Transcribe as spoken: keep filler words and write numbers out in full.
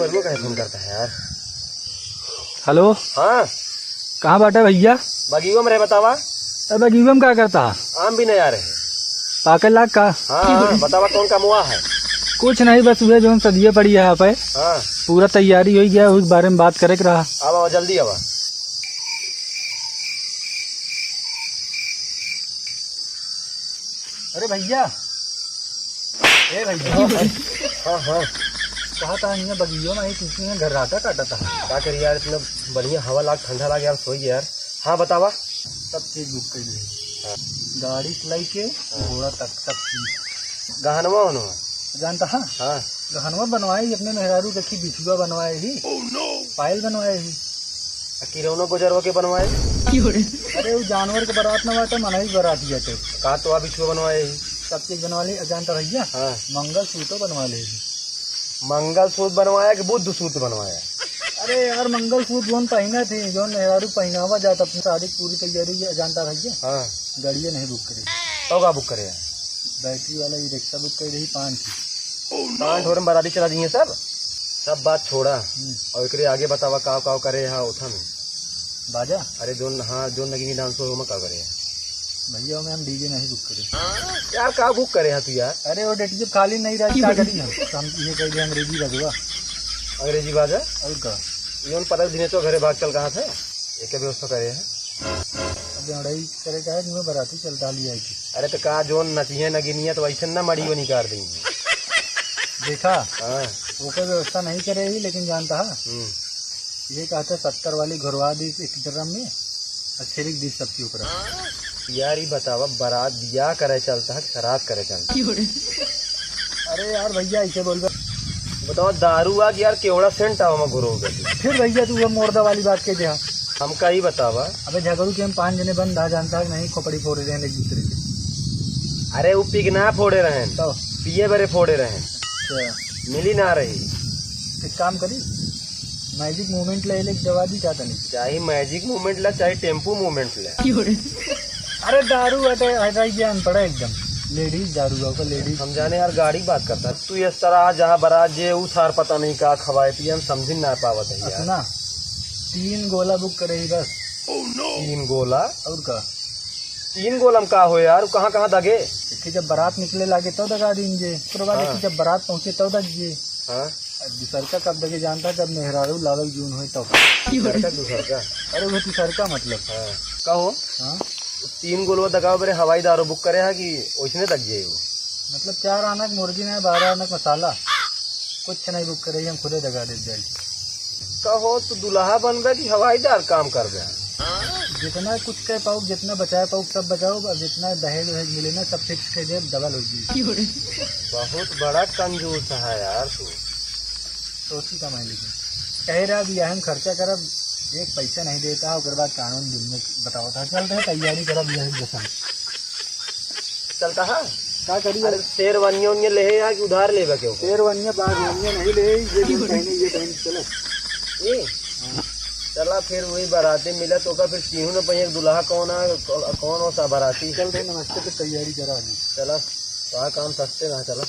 तेरे को काहे फोन करता है यार? हेलो। हाँ। कहाँ बाटे भइया? बगियो में रहे, बतावा। अरे बगियो में का करता? आम भी नहीं आ रहे। पाकल लाग का? हाँ, हाँ, बतावा कौन का मुआ है? कुछ नहीं, बस उहे जौन सदिये पड़ी है यहाँ पे। हाँ। पूरा तैयारी होइ गया, उही बारे में बात करे के रहा। आवा, आवा, जल्दी आवा। अरे भइया, ए भइया। हाँ, हाँ। कहा था हियाँ बगियो में आई, तुमसे हियाँ घर्राटा काटा था। का करी यार, इतना बढ़िया हवा लाग, ठंडा लाग यार, सोई यार। हाँ, बतावा। सब चीज बुक कइ ली। हाँ। गाड़ी से लइके हाँ। घोड़ा तक सब चीज। गहनवा वहनवा? जानता हाँ? हाँ। गहनवा बनवाए ही अपने मेहरारू के, बिछुआ बनवाए ही। पायल बनवाए ही। आ किरौनो गोजरवा के बनवाए? अरे वो जानवर के बारात ना बाटे, मनई के बारात बाटे। का तो आ बिछुआ बनवाए ही? सब चीज बनवा ली। जानता भइया? हाँ। मंगलसूत्रो बनवा ले ही। मंगलसूत्र बनवाया कि बुद्ध सूत्र बनवाया? अरे यार, मंगलसूत्र जौन पहिना थे, जौन मेहरारू पहिनावा जात अपनी शादी की पूरी तैयारी है, जानता भइया? हाँ। गाड़िया नहीं बुक करे। तो का बुक करे है? बैटरी वाला ई रिक्शा बुक कर रही पाँच की। पाँच ढोर में बराती चला दिए सब। सब बात छोड़ा। हम्म। और एकरे आगे बतावा काव काव करे है उठा में। बाजा? अरे जोन, हाँ, जोन नगीनी डांस हो, ओमा का करे है? भइया, ओमे हम डीजे नहीं बुक करे। यार, का बुक करे है तू यार? अरे, वो डेट जब खाली नहीं रही, का करी हम? तो हम ये कह दे अंग्रेजी बजवा। अंग्रेजी बाजा? और का? योन पता दिने तो घरे भाग चल कहा था? एक व्यवस्था करे है। अब लड़ाई करे का है, तुम्हें बराती चलता लिया है कि? अरे, तो का जोन नचिए नगिनिया, तो वैसे ना मड़ी वो निकाल देंगे। देखा? हाँ। ओकर व्यवस्था नहीं करे ही, लेकिन जानता है? हम्म। ये कहते सत्तर वाली घुरवा दी एक ड्रम में, और छिड़क दी सबके ऊपर। यार, ई बतावा, बारात बियाह करे चलता है कि सरात करे चलता है? अरे यार भइया, ऐसे बोलबे। बतावा, दारू आ कि यार, केवड़ा सेंट आवा में घुरो गए। फिर भइया, तू वो मुर्दा वाली बात कह दे। हमका ही बतावा। अबे झगड़ू के हम पाँच जने बंद आ, जानता है कि नहीं, खोपड़ी फोड़े रहे एक दूसरे के। अरे, वो पिगना फोड़े रहे, तो? पिए बरे फोड़े रहे। अच्छा। मिली ना रही। एक काम करी, मैजिक मूवमेंट ले ले, दवा दी का तनी? चाहे मैजिक मूवमेंट ला, चाहे टेम्पू मूवमेंट ला। अरे दारू हटे, हटाई गया अनपढ़ है एकदम। लेडीज दारू है, ओकर लेडीज। हम जाने यार, गाड़ी बात करता। तू ये सारा जहाँ बरात जे, ऊ सार पता नहीं का खवाए पिए, हम समझ ना पावत है यार। सुना, तीन गोला बुक करे ही बस। तीन गोला? और का? तीन गोला में का हो यार, कहाँ कहाँ दगे? देखिए, जब बारात निकले लागे तब दगा दीन जे। ओकरे बाद हाँ। देखिए, जब बारात पहुँचे तब दग जे। हाँ। अब दूसरका कब दगे जानता, जब मेहरारू लागल जून होई तब। दूसरका, दूसरका। अरे वो तीसरका मतलब। हाँ। का हो? हाँ। तीन गोलवा दगावे बरे हवाई दारू बुक करे है कि ओइसने दग जाए वो? मतलब चार आनक मुर्गी नहीं, बारह आनक मसाला। कुछ नहीं बुक करे, हम खुदे दगा दे जाए। का हो, तू दुल्हा बनबे कि हवाई दार काम करबे? जितना कुछ कह पाऊ, जितना बचाए पाऊ, सब बचाऊ। अब जितना दहेज वहेज मिले ना, सब फिक्स कर दे, डबल हो जाए। बहुत बड़ा कंजूस है यार तू। सोची कमाई लेकिन। कहे रहा, बियाह में खर्चा करब, एक पैसा नहीं देता, ओकर बाद कानून दिन में बताओ था। चल रहे तैयारी करब बियाह की कसम। चलता है? का करी? अरे शेरवानिया उनिया ले है या कि उधार लेबे के हो? शेरवानिया बागवानिया नहीं ले, ये दिन पहने, ये पहन के चलो। ये? हाँ। चला फिर वही बाराती मिला तो का फिर सीनू ने पहिए दुल्हा कौन है, कौन हो सा बाराती? चल रहे नमस्ते, फिर तैयारी करा अभी। चला, तो आ काम सस्ते ना चला।